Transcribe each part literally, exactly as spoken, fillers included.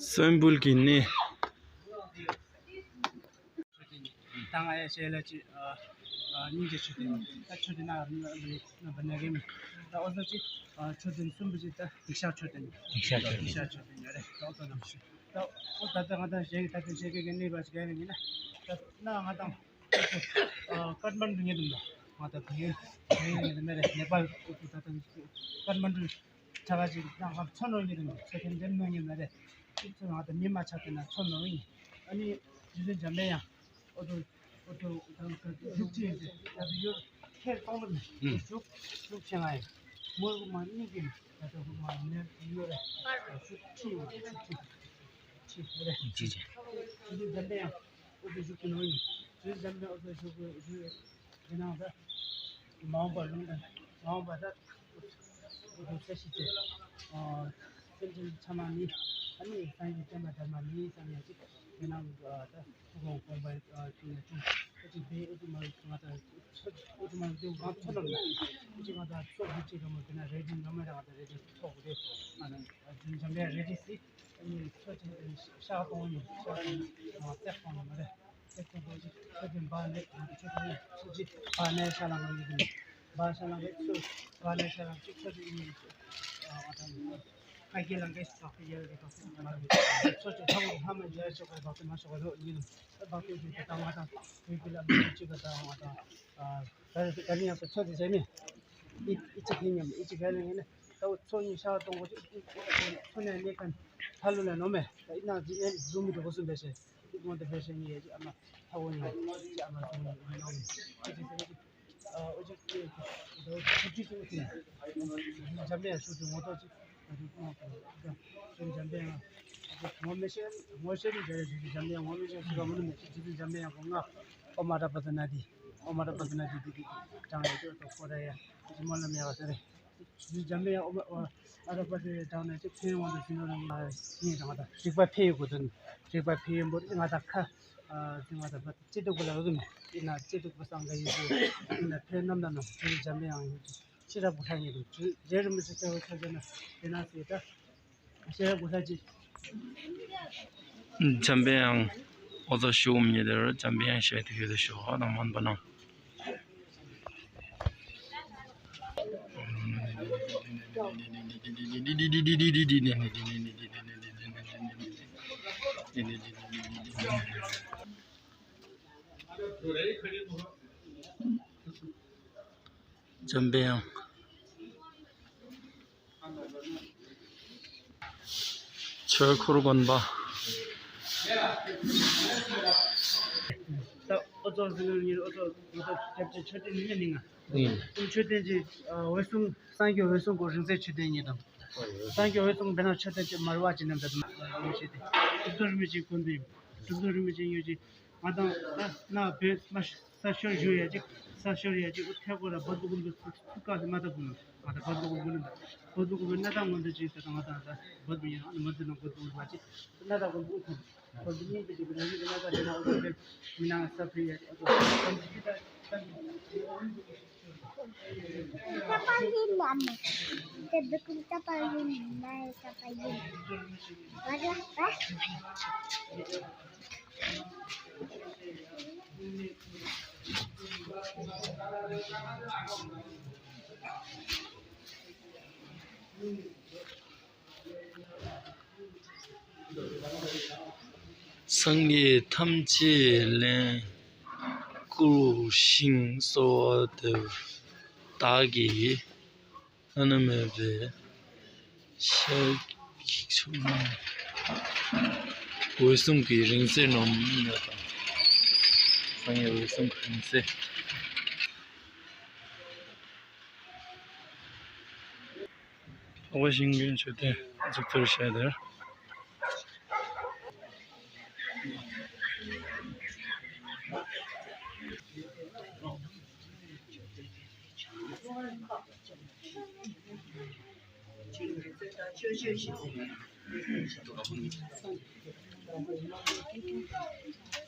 གསོན་པོ་གི་གནས། ད་ང་ཡ་ཞལ་ལ་ཅི་ཨ་ཨ་སྙིང་རྗེ་ཆུ་དེ་ད་ཆུ་དེ་ན་རྣམ་པ་ན་གེ་མི་ད་འོ་ཟོ་ཅི་ཨ་ཆུ་དེ་གསུམ་པོ་ཅི་ད་སྡིག་བཤགས་ཆུ་དེ་སྡིག་བཤགས་ཆུ་དེ་སྡིག་བཤགས་ཆུ་དེ་ཉོ་རེ་ད་འོ་ཟོ་ནམ་ཞུ་ད་འོ་ད་ད་ང་ད་ཞལ་གི་ད་དེ་ཞལ་གི་གི་གནས་པ་ཅི་ག་ཡ་ཡིན་ན་ད་ན་ང་དང་ཨ་ཀཏ་མན་ཌུ་ཉེ་དུ་ང་ད་དེ་ཉེ་དུ་མེ་རེ་ནེ་པཱལ་ཨུ་ད་ད་ཀཏ་མན་ཌུ། ཆ་ག་ཅིག་ནང་ཁ་མཚོན་ནོ་ཉིད་དང་ཚོད་ཐེངས་འདེམས་ནོ་ཉིད་མ་རེད། ཅིག་ཚོད་ང་དང་མི་མ་ཆགས་དེ་ན་མཚོན་ནོ་ཡིན། ཨ་ནི་རྗེ་བཙུན་འཇམ་པའི་དབྱངས་ཨོ་ཏོ་ཨོ་ཏོ་དང་ག་བཞུགས་ཅིག་ཡིན་ཏེ་ཡ་དུ་ཡོད་ཁྱེད་གཏོང་ལ་མེད་བཞུགས་བཞུགས་ཆེ་ང་ཡིན། མོ་མ་གཉིས་ཀྱིས་ད་ལྟ་མ་ནེ་ཡོད་རེད། བཞུགས་ཁྲི་ཡོད་རེད། ཁྲི་ཁྲི་ཁྲི་རེད། ཅི་ཅི། རྗེ་བཙུན་འཇམ་པའི་དབྱངས་ཨོ་ཏོ་བཞུགས་ཀྱི་ནོ་ཡིན། རྗེ་བཙུན་འཇམ་པའི་དབྱངས་ཨོ་ཏོ་བཞུགས་ཀྱི་ཡོད་རེད། དེ་ནང་ད་མ་འོངས་པར་ལུང་དང་མ་འོངས་པ་ད་ཨུ་ཚུགས་ས་ཤི་ཚེ་སེམས་ཅན་ཚང་མ་ནི་ཨ་ནི་སངས་རྒྱས་བསྟན་པ་དར་མ་ནི་བསམ་ཡ་ཅིག་དེ་ནང་ད་ཐུགས་དགོངས་དགོངས་པ་ཅུང་ཡ་ཅུང་ཨ་ཅིག་དེ་ཨུ་ཚུགས་མ་ང་ད་ཚོ་ཨུ་ཚུགས་མ་དེ་ང་ཚོ་ནང་ལ་ཨུ་ཅིག་ང་ད་ཚོགས་ཀྱི་ཅིག་ར་མ་དེ་ན་རེ་ཌི་ངམ་ར་ང་ད་རེ་ཌི་ཚོགས་དེ་ང་ད་འཇམ་པའི་རེ་ཌི་སི་ཨ་ནི་ཚོ་ཅིག་ཤག་གཏོང་ནི་ཤག་གཏོང་ནི་ང་ཚེག་གཏོང་ནི་མ་རེད། ཚེག་ཐོག་ཏུ་ཆུ་དེ་འབར་ནས་ཆུ་དེ་ཆུ་ཅིག་འབར་ནས་ཤ་ལང་གི་འབར་ཤ་ལང་གི་ཆུ་འབར་ནས་ཤ་ལང་གཅིག་ཆུ་དེ་ཡིན། ཁ་སྐྱེ་ལང་གི་ཐོག་ཏུ་ཡལ་གི་ཐོག་ཏུ་མར་གི་ཆུ་ཅིག་ཐོག་ཏུ་ལྷ་མ་མཇལ་ཆོག་གི་བག་ཏུ་མ་ཆོག་གི་ལོ་ཡིན། བག་ཏུ་ཡིན་ད་ང་དང་བོད་ཀྱི་ལ་མི་གཅིག་གི་ད་ང་དང་ད་ད་ནི་ཡང་ཆུ་དེ་བྱས་ནས་ཨི་ཨི་ཅི་ཁེ་ཉམས་ཨི་ཅི་ག་ལ་ཡིན་ན་ད་ཚོ་གཉིས་ཤ་གཏོང་གོ་ཆུ་ནས་གནས་ཁན་ཐ་ལུ་ལ་ནོ་མེ་ད་ཨི་ན་ཇི་ཨེ་རུ་མི་དུ་གོ་སུ་འབད་ཤེས། ཏིག་མོ་དེ་བེ་ཤེ་ནི་ཡེ་ཅི་ཨ་མ་ཧ་གོ་ཉོ་ཅི་ཨ་མ་ཐོང་ཉོ་ཉོ་ཅི་ཅི་ཟེར་ཅི་ཨ་འོ་ཅི་ཅི་ཅི་ཅི་ཅི་ཅི་འཇམ་པའི་ཡང་ཤུགས་ཀྱི་ངོ་ཐོག་ཅི་ཨ་ཅི་ཀོང་ཀོང་ཅི་འཇམ་པའི་ཡང་ངོ་མི་ཤེས་ངོ་ཤེས་ནི་འཇམ་པའི་ཡང་ངོ་མི་ཤེས་ཤི་ག་མོ་ནི་མེད་ཅི་ཅི་འཇམ་པའི་ཡང་ངོ་ང་ཨོ་མ་ར་པ་ད་ན་དི་ཨོ་མ་ར་པ་ད་ན་དི་དི་དི་ཀྲང་ཡ་ཅི་ཏོ་ཁོ་ར་ཡ་ཅི་མོ་ལ་མེ་བ་ཟེར་རེ། འཇམ་པའི་ཨོ་ཨ་ར་པ་དེ་དང་ནས་ཅིག་ཕན་ཡོན་དང་ཤིན་ཏུ་རང་ལ་ཡིན་དང་ད་རིག་པ་ཕན་ཡོན་དགོས་དོན་རིག་པ་ཕན་ཡོན་པོ་ང་ད་ཁ་ཨ་ང་ད་བ་ཅི་ཏུ་གུ་ལ་རུ་མི་ཡིན་ན་ཅི་ཏུ་གུ་སང་ག་ཡིན་དུ་ཡིན་ན་ཕན་རྣམ་དང་ནང་དེ་འཇམ་པའི་ཡང་ཡིན་ཤེས་རབ་གུ་ལྷ་ཡིན་དུ་རེ་རུ་མི་ཚེ་ཚེ་བ་ཚེ་ཚེ་ན་དེ་ན་ཟེར་ད་ཤེས་རབ་གུ་ལྷ་ཅི། འཇམ་པའི་དབྱངས་འོ་ཚོ་ཤུགས་མྱི་དེར་འཇམ་པའི་དབྱངས་ཞེས་དེ་ཡོད་དེ་ཤོག་དང་མོན་པ་ནང་། འཇམ་པའི་དབྱངས། ཆོས་འཁོར་དགོན་པ། ད་ཨོ་ཚོ་ཟི་ལུ་ཉིར་ཨོ་ཚོ་ཨོ་ཚོ་སྐྱབས་རྗེ་མཆོད་རྟེན་ནི་ནི་ང་། ཨུམ། མཆོད་རྟེན་གྱི་འོད་སྲུང་སངས་རྒྱས་འོད་སྲུང་གོ་རིང་བསྲེལ་མཆོད་རྟེན་ཉིད་དང་། སངས་རྒྱས་འོད་སྲུང་འབད་ན་མཆོད་རྟེན་གྱི་མར་བ་ཅི་རྣམས་དང་མ་ཞེས་ཏེ། གྲུབ་ཐོབ་རིན་པོ་ཆེའི་སྐུ་མདུན། གྲུབ་ཐོབ་རིན་པོ་ཆེ་ཉོས་ཀྱི། ང་དང་ད་ན་བོད་མ་ས་ཤོར་ཞུ་ཡ་ཅིག་ས་ཤོར་ཡ་ཅིག་ཨུ་ཐེ་གོ་ལ་བོད་དུ་ཀུན་ཏུ་ཐུག་ཀ་ལ་མ་ད་ཀུན་ང་ད་བོད་དུ་ཀུན་ཀུན་ལ་བོད་དུ་ཀུན་ན་ད་ངོ་འདི་ཅིག་ད་ང་ད་ད་བོད་དུ་ཡང་མ་དུ་ན་བོད་དུ་ཀུན་ལ་ཅིག་ན་ད་ཀུན་ཀུན་ཁུ་བོད་དུ་ཉིན་དུ་ཅིག་ན་ཡི་ན་ད་ན་ཨུ་ཐེ་མི་ན་ས་ཕི་ཡ་ཅིག་ཨུ་ཐེ་ཀུན་ཅིག་ད་ད། སངས་རྒྱས་ཐམས་ཅད་ལས་བསྐུལ་ཞིང་གསོལ་བ་འདེབས། བདག་གིས་བླ་ན་མེད་པའི་ཤཱཀྱའི་ཆོས་འོད་སྲུང་གི་རིང་བསྲེལ་རྣམས་ཡོད་དང་། སངས་རྒྱས་འོད་སྲུང་གི་རིང་བསྲེལ། འཕགས་པ་ཤིང་ཀུན་མཆོད་རྟེན་འཛུགས་གཏོར་བྱས་ཏེ།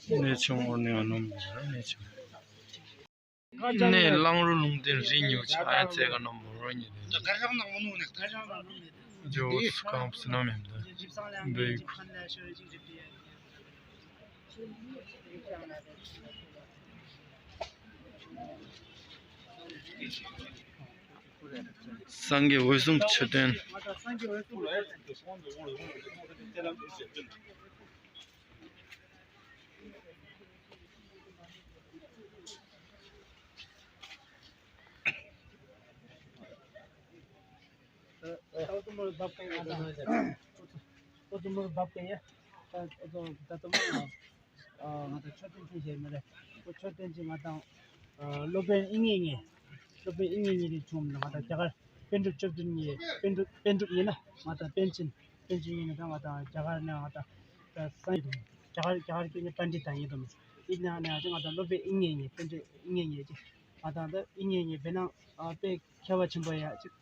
གནས་ཆུང་འོ་ནས་འོ་ནོ་མི་འདུག་གནས་ཆུང་། གནས་གླང་རུ་ལུང་བསྟན་རི་ཉིའུ་ཆ་ཡ་ཚེ་ག་ནོ་མོ་རོ་ཉི་ལེ། ཇོ་སུ་ཁང་སུ་ནོ་མེ་མདའ། འདི། སངས་རྒྱས་འོད་སྲུང་མཆོད་རྟེན། ང་ཚོ་མཆོད་རྟེན་ཅིག་ང་དང་སློབ་དཔོན་དབྱིག་གཉེན་ཉིད། སློབ་དཔོན་དབྱིག་གཉེན་ཉིད་རེ་བྱུང་། ང་དང་རྒྱ་གར་པཎ་གྲུབ་བཅུ་བདུན་ཉིད། པཎ་གྲུབ་པཎ་གྲུབ་ཉིད་ན་ང་དང་པཎ་ཆེན། པཎ་ཆེན་ཉིད་ན་ད་ང་དང་རྒྱ་གར་ནས་ང་དང་ད་སངས་རྒྱས་རྒྱ་གར་རྒྱ་གར་སྐད་ནས་པཎྜི་ཏ་ཡིན་དུ། ཡིན་ན་ནས་ང་དང་སློབ་དཔོན་དབྱིག་གཉེན་ཉིད། པཎ་གྲུབ་དབྱིག་གཉེན་ཉིད་ཅིག་ང་དང་ད་དབྱིག་གཉེན་ཉིད་བེ་ནང་དཔེ་མཁས་པ་ཆེན་པོ་ཡ་ཅིག་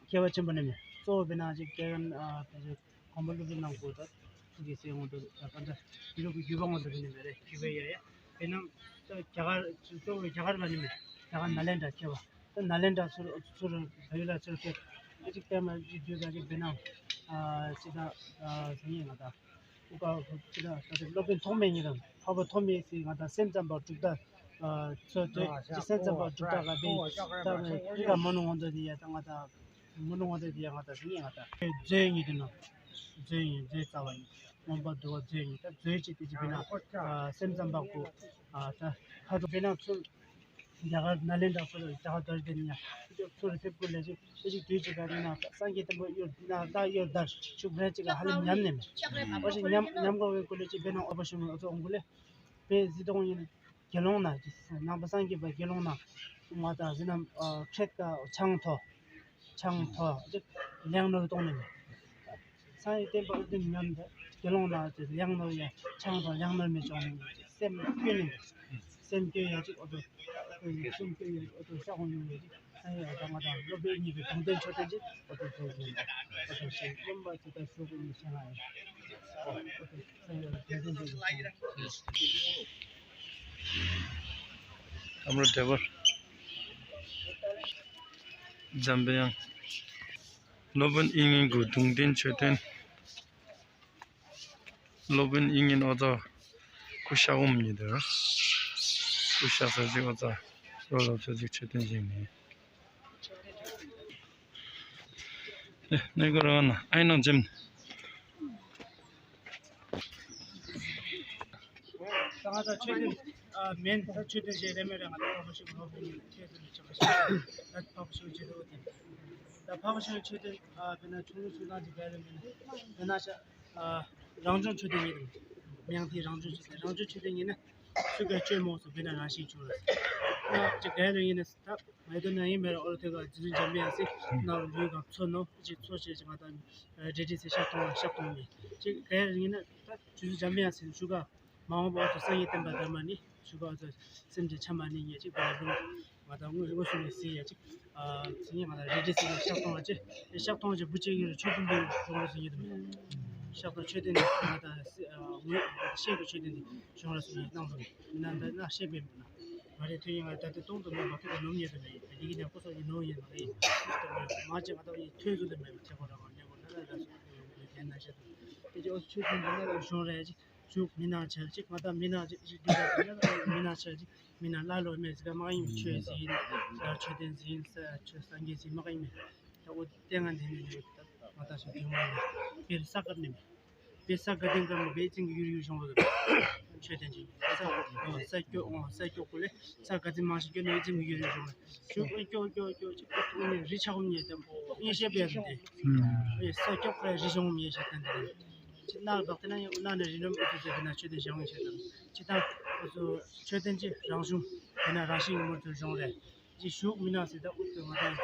མཁས་པ་ཆེན་པོ་ནི་མེད། གཙོ་བོ་བེ་ནང་ཅིག་དགེ་རྒན་དེ་ཚོ་གོམ་པ་སློབ་ཁྲིད་གནང་དགོས་ད། ཐུགས་ཀྱི་སེམས་ངོ་དུ་ད་ག་འདྲ་ཡུ་རོབ་ཀྱི་རྒྱུད་པ་ངོ་དུ་ནི་མེད་རེད། རྒྱུད་པ་ཡ་ཡ་བེ་ནང་ད་རྒྱ་གར་གཙོ་བོ་རྒྱ་གར་བ་ནི་མེད། རྒྱ་གར་ནཱ་ལེནྡྲ་མཁས་པ་ད་ནཱ་ལེནྡྲ་ཚུར་ཚུར་བལ་ཡུལ་ལ་ཚུར་ཕེབས། ཨ་ཅིག་པད་མ་ཅིག་བརྒྱུད་ད་ཅིག་བེ་ནང་ཨ་ཅིག་ད་ཨ་ཟེར་ཡིན་ང་ད། ཨུ་ཀ་ཅི་ད་ད་སློབ་དཔོན་ཐོགས་མེད་ཉིད་དང་འཕགས་པ་ཐོགས་མེད་སི་ང་དང་སེམས་ཙམ་པ་གྲུབ་མཐའ་ཚོ་དེ་ཅི་སེམས་ཙམ་པ་གྲུབ་མཐའ་ག་བེ་ད་ཨུ་ཀ་མོ་ནུ་ངོ་ཚོ་དེ་ཡ་ད་ང་དང་མོ་ནུ་ངོ་ཚོ་དེ་ཡ་ང་དང་ཟིན་ཡ་ང་དང་མཛོད་ཉིད་དུ་ནོ། མཛོད་ཉིད་མཛོད་རྩ་བ་ཉིད་མངོན་པར་འདུ་བ་མཛོད་ཉིད་ད་མཛོད་ཅིག་དེ་ཅི་བེ་ན་སེམས་ཙམ་པ་གུ་ད་ཁ་དྲོ་བེ་ན་ཚུར། རྒྱ་གར་ནཱ་ལེནྡྲ་སོགས་རྒྱ་གར་དར་དེ་ནི་ཚུར་ཕེབས་སྐུ་ལས་ཅིག་དེ་ཅིག་དུས་ཅིག་ག་རེ་ན་སངས་རྒྱས་བསྟན་པ་གཡོར་ན་ད་གཡོར་དར་ཤུགས་རེ་ཅིག་ཧ་ལམ་ཉམས་ནས་མེད། འོ་ཞིག་ཉམས་ཉམས་དགོས་པའི་སྐུ་ལས་ཅིག་བེ་ན་ཨོ་པ་ཤུ་མ་ཨོ་ཚོ་ཨོང་སྐུ་ལས་བེ་གཟི་མདོང་ཡིན་དགེ་སློང་ན་ནང་པ་སངས་རྒྱས་པ་དགེ་སློང་ན་ང་དང་ཟི་ན་ཁྲེད་ཀ་ཆང་ཐོ། ཆང་ཐོག་ཅིག་ལེང་ནོར་གཏོང་ནས་མེད། སངས་རྒྱས་བསྟན་པ་ཨུ་དུམ་ཉམས་ཏེ་དགེ་སློང་ལ་ཅིག་ལེང་ནོར་ཡ་ཆང་དང་ལེང་ནོར་མེད་ཅོག་ནས་སེམས་སྐྱོ་ནས་མེད། སེམས་སྐྱོ་ཡ་ཅིག་ཨོ་ཏོ་སེམས་སྐྱོ་ཡ་ཅིག་ཨོ་ཏོ་ཤ་ཁོང་ཡོང་ཡ་ཅིག་སངས་རྒྱས་ཨ་ད་ང་དང་སློབ་དཔོན་གཉིས་ཀྱི་དྲུང་ལྡན་མཆོད་རྟེན་ཅིག་ཨོ་ཏོ་བཟོ་དགོས་ཨོ་ཏོ་ཞེས་སློབ་མ་ཅིག་ད་ཞུ་དགོས་ནས་བཤད་ན་ཡང་ཨོ་ཏོ་སངས་རྒྱས་དྲུང་ལྡན་ཅིག་ཨ་མྲོ་བདེ་བར། འཛམ་བུ་གཡང་། སློབ་དཔོན་དབྱིག་གཉེན་གྱི་གདུང་རྟེན་མཆོད་རྟེན། སློབ་དཔོན་དབྱིག་གཉེན་ཨོ་ཙ་སྐུ་ཤ་འོམ་ཉིད་དུ། སྐུ་ཤ་ས་ཅིག་ཨོ་ཙ་རོ་ལ་ཚོ་ཅིག་མཆོད་རྟེན་བཞེངས་ནས། ནས་གོ་རང་ན་ཨའི་ནང་འཇིམ། ད་ང་ཚོ་མཆོད་རྟེན་ཨ་མེན་ད་མཆོད་རྟེན་ཞེས་རེ་མེ་རེ་ང་ཚོ་ཕག་ཤུ་ལོ་ཕེ་ཉིན་ཁྱེད་ཚོ་ནས་ཆགས་ཤིང་ད་ཕག་ཤུ་མཆོད་རྟེན་ད་ཕག་ཤུ་མཆོད་རྟེན་ཨ་བེ་ན་ཆུང་ཆུང་ཆུང་ནང་ཅིག་ག་རེ་མེན་བེ་ན་ཤ་ཨ་རང་བྱུང་མཆོད་རྟེན་ཡིན་ནམ་མིང་དེ་རང་བྱུང་མཆོད་རྟེན་རང་བྱུང་མཆོད་རྟེན་ཡིན་ན་སུ་ག་བཅོས་མོ་སུ་བེ་ན་རང་བཞིན་བྱུང་རེད་ཨ་ཅིག་ག་རེ་ཡིན་ན་ད། ང་ཡི་དོན་ན་ཡིན་མེད་ཨོ་ཐོ་ག་རྗེ་བཙུན་འཇམ་པའི་དབྱངས་སི་ནང་ལུས་གང་ཚོ་ནོ་ཅིག་ཚོ་ཅེས་ཅིག་ང་དང་འབྲེལ་འདྲིས་སི་ཤག་ཐོང་ལ་ཤག་ཐོང་མེད་ཅིག་ག་ཡ་ཡིན་ན་ད་རྗེ་བཙུན་འཇམ་པའི་དབྱངས་སི་ཞུ་ག་མ་འོངས་པ་ཨོ་ཐོ་སངས་རྒྱས་བསྟན་པ་དར་མ་ནི་ཞུ་ག་ཨོ་ཐོ་སེམས་ཅན་ཆ་མ་ནི་ངེས་ཅིག་ག་ལ་ལུང་ང་དང་དངོས་དངོས་སུ་ནི་སི་ཡ་ཅིག་ཨ་སི་ངེས་ང་དང་འབྲེལ་འདྲིས་སི་ཤག་ཐོང་ལ་ཅི་ཤག་ཐོང་ཅིག་བུ་ཅིག་ཡོད་ཆོས་ཀུན་པའི་གཞུང་ལ་སི་ཡོད་མེད་ཤག་ཐོང་མཆོད་རྟེན་ནི་ང་དང་སི་ཨ་ངོས་ཤེས་ཀྱི་མཆོད་རྟེན་ནི་གཞུང་ལ་སི་ཡོད་གནང་དུ་མེད་ན་ད་ན་ཤེས་པའི་མེད་ན། ང་རའི་ཐོས་ཡིན་ང་ད་ལྟ་སྟོང་དུ་མེད་པ་ཐུགས་ཀྱི་ནོམ་ཉེས་དུ་མེད་ཡིན་པ་ཡིན་གྱི་ནས་སྐུ་སོགས་ཀྱི་ནོམ་ཡིན་ལགས་ཡིན་ཐུགས་ཀྱི་ནོམ་ཡིན་མ་ཅིག་ང་ད་ཡིན་ཐོས་སུ་དུ་མེད་པ་ཐེག་པ་རང་དབང་གནས་སྐོར་ལ་ལ་ལ་སོགས་ཀྱི་ཡོང་གི་ལན་ན་ཤེས་དུ་དེ་ཅི་ཨོ་ཆོས་ཀྱི་འདི་ན་ལ་གཞུང་རེ་ཅིག་ཞུགས་མི་སྣང་ཆ་ཅིག་ང་ད་མི་སྣང་ཅིག་ཅིག་འདི་ད་མི་སྣང་ཆ་ཅིག་མི་སྣང་ལ་ལོ་མེད་ཟིག་མ་ཡིན་ཆོས་ཟིན་ཆོས་ཐེན་ཟིན་ཆོས་སངས་རྒྱས་ཟིན་མ་ཡིན་མེད་ད་ཨོ་བསྟན་ང་འདི་ནས་ང་ད་སོ་དུས་མ་ཡིན་པེར་ས་ཀར་ནས་མེད། པེ་ས་ག་དེང་ག་མོ་གེ་ཅིང་གི་ཡུར་ཡུར་ཤོང་བ་གི་མཆོད་རྟེན་ཅིག་ས་ས་སྐྱོ་འོང་ས་སྐྱོ་ཀུ་ལེ་ས་ག་ཙི་མང་ཞིག་སྐྱོ་ནས་ཅིང་གི་ཡུར་ཡུར་ཤོང་བ་ཤུ་སྐྱོ་སྐྱོ་སྐྱོ་ཅིག་ཨུ་ནི་རི་ཆག་འོང་ཉེ་དམ་ཨུ་ཉེ་ཤེས་པས་རུ་དེ་ས་སྐྱོ་ཀུ་ལེ་རི་ཤོང་ཉེ་ཤེས་དན་དེ་ཅི་ན་བག་དེ་ན་ཡང་ན་ནི་རི་རམ་ཨུ་ཚུ་ཟེ་གི་ན་མཆོད་རྟེན་ཤང་ཤེས་དམ་ཅི་དང་ཨུ་ཚུ་མཆོད་རྟེན་ཅི་རང་བྱུང་དེ་ན་རང་བཞིན་གྱི་མུར་དུ་བྱུང་རེད། ཅི་ཞུགས་མི་ན་སི་ད་ཨུ་ཏུ་ང་དང་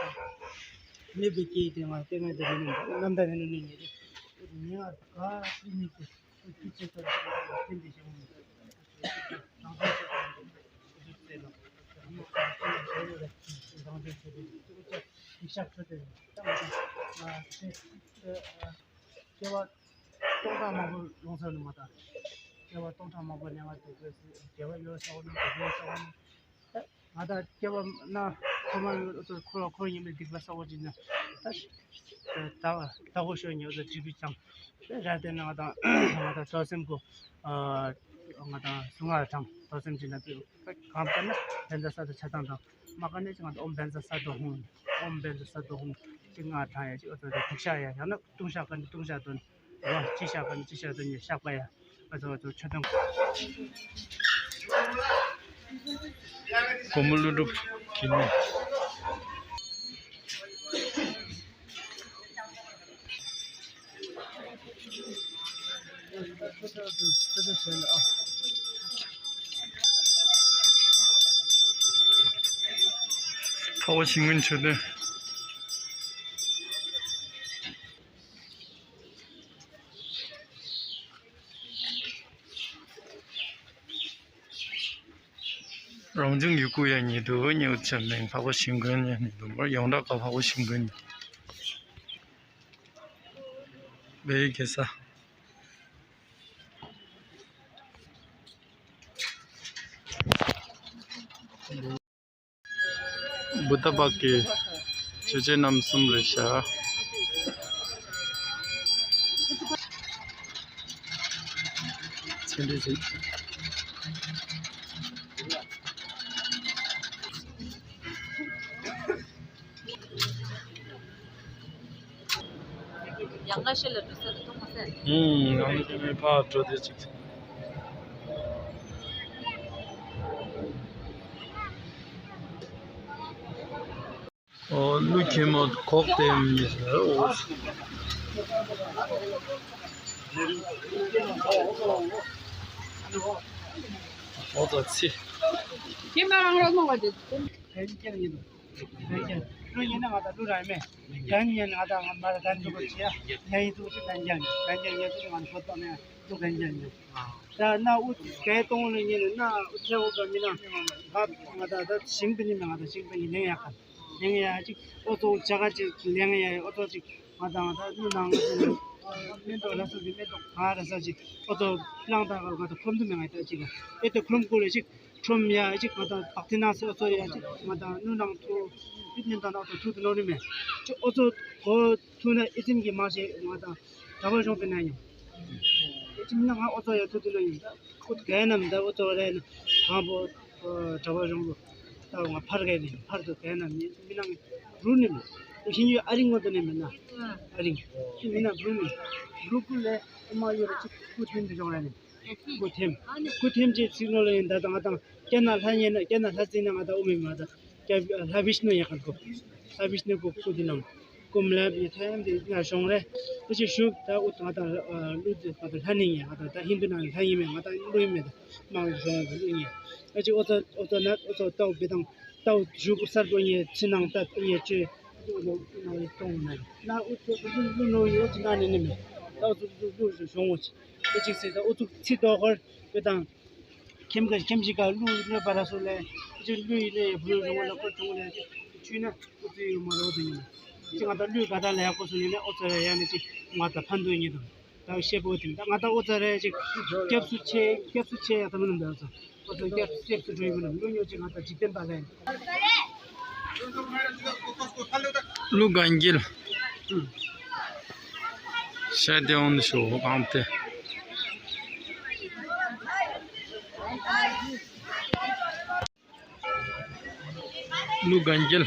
ད་མེད་པའི་སྐད་དེ་ང་སྐད་ངན་དེ་མི་ནུས་ད་ལམ་ད་ནི་ནུ་ནི་ཉེ་རེ་ཨུ་ཏུ་ཉེ་ང་ག་ཨི་ནི་ཏུ་ཨུ་ཏུ་ཅི་ཏུ་ཏན་ཏེ་ཞེ་མི་ནུས་རང་བཞིན་ཆོས་ཏེ་ཨུ་ཏུ་ཚེ་ལ་ཨུ་ཏུ་ཚེ་ལ་ཨུ་ཏུ་རང་བཞིན་ཆོས་ཏེ་ཨུ་ཏུ་རང་བཞིན་ཆོས་ཏེ་ཨུ་ཏུ་ཡིག་ཤག་ཆོས་ཏེ་ད་ང་དང་ཨ་ཚེ་ཨ་སྐྱེ་བ་སྟོང་ཕྲག་མང་པོ་ལོངས་སུ་ནི་མ་དང་སྐྱེ་བ་སྟོང་ཕྲག་མང་པོ་ལེན་པ་དེ་ཚོ་དགེ་བ་ཡོད་ས་བ་ནི་དགེ་བ་ཡོད་ས་བ་ནི། ང་དང་སྐྱེ་བ་ན་ཐོག་མར་ཁོ་ལ་ཁོ་ཡིན་པའི་སྡིག་པ་བསགས་པ་ཅིག་ན་ ད་ད་ད་གོ་ཤོད་ཉོ་ཟ་ཅི་བི་ཅང་། དེ་ར་དེ་ནང་དང་ང་དང་ཐོག་སེམས་གོ། ང་དང་སུ་ང་དང་ཐོག་སེམས་ཅི་ན་དུ་གང་ལྟར་ན་བན་ཛ་ས་དུ་ཆ་དང་དང་མ་ག་ནས་ཅི་ང་དང་ཨོམ་བན་ཛ་ས་དུ་ཧུང་། ཨོམ་བན་ཛ་ས་དུ་ཧུང་ཅི་ང་དང་ཡ་ཅི་ཨོ་ཚོ་དུ་ཤ་ཡ་ཡང་ན་ཏུང་ཤ་ག་ནི་ཏུང་ཤ་དུ་ནི་ཅི་ཤ་ག་ནི་ཅི་ཤ་དུ་ནི་ཤག་པ་ཡ། ཨ་ཚོ་ཨ་ཚོ་ཆོས་དང་། སྒོར་མོ་ཀླུ་སྒྲུབ་ཀྱི་ནི། ཕ་བོ་ཤིང་ཀུན་ཆོས་དོན། རང་བྱུང་ཡུལ་སྐོར་ཡང་ཉེ་དུ་ཉེ་བོ་ཆེ་མིང་ཕ་བོ་ཤིང་ཀུན་ཉེ་ནི་དུ་མར་ཡོངས་གྲགས་ཀ་ཕ་བོ་ཤིང་ཀུན་ཉེ་བའི་གེ་ས། བུདྡྷ་བྷ་གའི་ཆོས་ཆེན་རྣམ་གསུམ་རེད་ཤག་ཚེ་འདི་ཟིན། ཡང་ང་ཤེས་ལ་འགྲོ་ས་དེ་མཐོང་མ་སོང་། ཧུམ། ང་ཤེས་ནས་ཕར་འགྲོ་དེ་ཅིག་ཨོ་ཀླུ་ཁྱི་མོ་གོག་དེ་མི་ཟེར་ཨོ། ཨོ་ཙི་ཙི། ཁྱི་མ་རང་རང་མོ་ག་དེ། ལྷོད་ཡིན་ན་ང་དང་ཀླུ་ར་མེད། རྒྱན་ཡིན་ན་ང་དང་ང་མ་ར་གན་ཚུགས་པ་བྱས་ཡ་ཡིན་ཚུགས་ཅི་གན་རྒྱན་གན་རྒྱན་ཡིན་ཚུགས་ང་ཚོ་ཏོ་ནས་ཀླུ་གན་རྒྱན་ཡིན། ད་ན་འུ་གའི་གཏོང་ལ་ཉེ་ནས་ན་འུ་ཚེ་འུ་ག་མི་ན་ང་ང་དང་ད་ཞིང་པ་ཉིན་ང་དང་ཞིང་པ་ཉིན་ལེན་ཡག་ག་ལེན་ཡག་ཅིག་ཨོ་ཚོ་ཇ་ག་ཅིག་ལེན་ཡག་ཨོ་ཚོ་ཅིག་ང་དང་ད་ནུ་ནང་ང་ཚོ་མེ་ཏོག་ལ་སོགས་ཀྱི་མེ་ཏོག་ག་ར་ས་ཅིག་ཨོ་ཚོ་གླང་དར་ག་ང་དང་ཁོམ་དུ་མེད་ང་ད་ཅིག་ཨེ་ཏེ་ཁོམ་ཀུ་ལེ་ཅིག་ཁྲོམ་ཡ་ཅིག་ང་དང་བག་ཐི་ན་སེ་ཨོ་ཚོ་ཡ་ཅིག་ང་དང་ནུ་ནང་ཐུ་ཡིད་ཉིན་དང་ན་ཨོ་ཚོ་ཐུ་དུ་ནོ་རི་མེ་ཅིག་ཨོ་ཚོ་གོ་ཐུ་ན་ཨི་ཙིམ་གྱི་མ་ཤེས་ང་དང་གྲྭ་པ་གཞུང་པའི་ན་ཡིན། ཨི་ཙིམ་ན་ང་ཨོ་ཚོ་ཡ་ཐུ་དུ་ནོ་ཡིན། ཁུ་གའི་ནམ་ད་ཨོ་ཚོ་རེ་ན་གང་པོ་གྲྭ་པ་གཞུང་པོ་ད་ང་ཕར་གའི་ནི་ཕར་དུ་གའི་ནམ་ཡིན་མི་ན་རུ་ནི་མི་ཤིན་ཡུ་ཨ་རིང་ངོ་དུ་ནི་མི་ན་ཨ་རིང་ཤི་མི་ན་རུ་ནི་རུ་ཀུ་ལེ་ཨ་མ་ཡོ་ར་ཅིག་ཁུ་ཐུན་དུ་གཞུང་ར་ནི། སྐུ་ཐེམ། སྐུ་ཐེམ་ཅེས་ཚིག་ནོ་ལ་ཡིན་ད་དང་ང་དང་སྐྱ་ན་ལྷ་ཉེ་ན་སྐྱ་ན་ལྷ་རྩིས་ན་ང་དང་ཨོ་མི་མ་དང་སྐྱ་ལྷ་བིཤ་ནུ་ཡག་ག་གོ་ལྷ་བིཤ་ནུ་གོ་སྐུ་དེ་ནང་སྐུ་མ་ལབ་ཡི་ཐེམ་དེ་ང་ཤོང་རེ་ཨོ་ཅེ་ཤུག་ད་ཨུ་ང་དང་ཀླུ་དེ་ང་དང་ལྷ་ནི་ཡིན་ང་དང་ད་ཧིན་དུ་ན་ལྷ་ཡིན་མེད་ང་དང་ཀླུ་ཡིན་མེད་ད་མང་ཤོང་གི་ཀླུ་ཡིན་ཨོ་ཅེ་ཨོ་ཙ་ཨོ་ཙ་ན་ཨོ་ཙ་ཏའོ་བི་དང་ཏའོ་ཞུག་གསར་པོ་ཡིན་ཚི་ནང་ད་ཡིན་ཅེ་ཨོ་ནོ་ཡིན་གཏོང་ན་ན་ཨུ་ཙ་ཀླུ་ནོ་ཡོད་ཅི་ན་ནི་ནི་མེད་ཏའོ་ཙུ་ཀླུ་ཀླུ་ཤོང་ཨོ་ཅེ། ཨེ་ཅིག་སེ་ད་ཨུ་ཚུགས་ཚིག་ཏོ་ཧོར་ཡོད་དང་། ཁྱིམ་ག་ཁྱིམ་ཞིག་ག་ཀླུ་ནོ་པ་ར་སོ་ལེ། ཨེ་ཅིག་ཀླུ་ཡི་ལེ་བུ་རུ་རུང་ལ་ཀོ་ཅུང་ལེ་ཨེ་ཅིག་ཆུ་ན་ཨུ་ཚུགས་ཡོད་མ་རོ་དུ་ཉིན། ཨེ་ཅིག་ང་ད་ཀླུ་ག་ད་ལེ་ཡ་ཀོ་སོ་ཉིན་ལེ་ཨོ་ཙ་རེ་ཡ་ནི་ཅིག་ང་ད་ཕན་དུ་ཉིན་དང་། ད་ཤེ་པོ་དེ་ད་ང་ད་ཨོ་ཙ་རེ་ཅིག་སྐྱབས་སུ་ཆེ་སྐྱབས་སུ་ཆེ་ཡ་ད་མ་ནམ་ད་ཨོ་ཙ་ཨོ་ཙ་སྐྱབས་སྐྱབས་སུ་འགྲོ་ཡི་མ་ནམ་ཀླུ་ཉོ་ཅིག་ང་ད་འཇིག་རྟེན་པ་ལེ། ཀླུ་གན་རྒྱལ། ཤ་དེ་འོང་ཤོ་གང་དེ། ཀླུ་གན་རྒྱལ།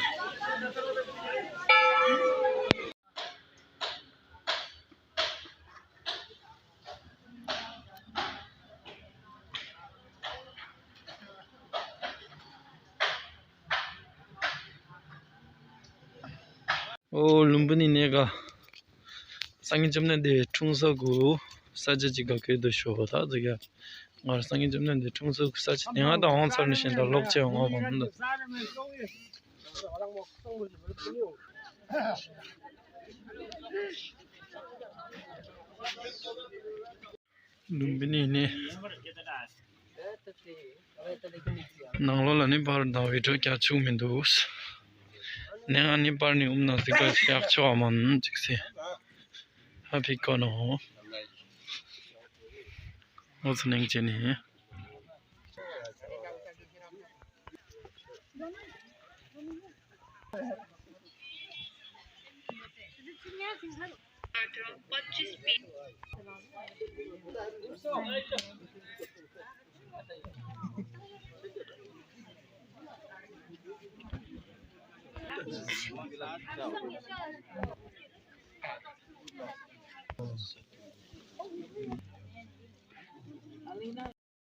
ཨོ་ལུམ་བི་ནི་གནས་ག་སངས་རྒྱས་བཅོམ་ལྡན་འདས་འཁྲུངས་ས་གུ་ས་ཆ་ཅིག་ག་གོད་དུ་ཤོ་ད་ཟིག་ཡ། ང་ར་སངས་རྒྱས་བཅོམ་ལྡན་འདས་འཁྲུངས་ས་གུ་ས་ཆ་དེ་ང་དང་ཧོང་ཚར་ནི་ཤིན་ད་ལོག་ཅེ་ཧོང་ཧོང་ད། ལུམ་བི་ནི་ནི། ནང་ལོགས་ལ་ནི་པར་དང་བི་ཌིའོ་རྒྱག་ཆོག་མི་འདུག་ནས་ང་ནི་པར་ནི་ཨུམ་ནང་ཟིག་ག་ཡག་ཆོག་མ་ནི་ཅིག་སེ། ཧ་ཕི་ཀོ་ནོ། ཨོ་ཚ་ནེང་ཅེ་ནི།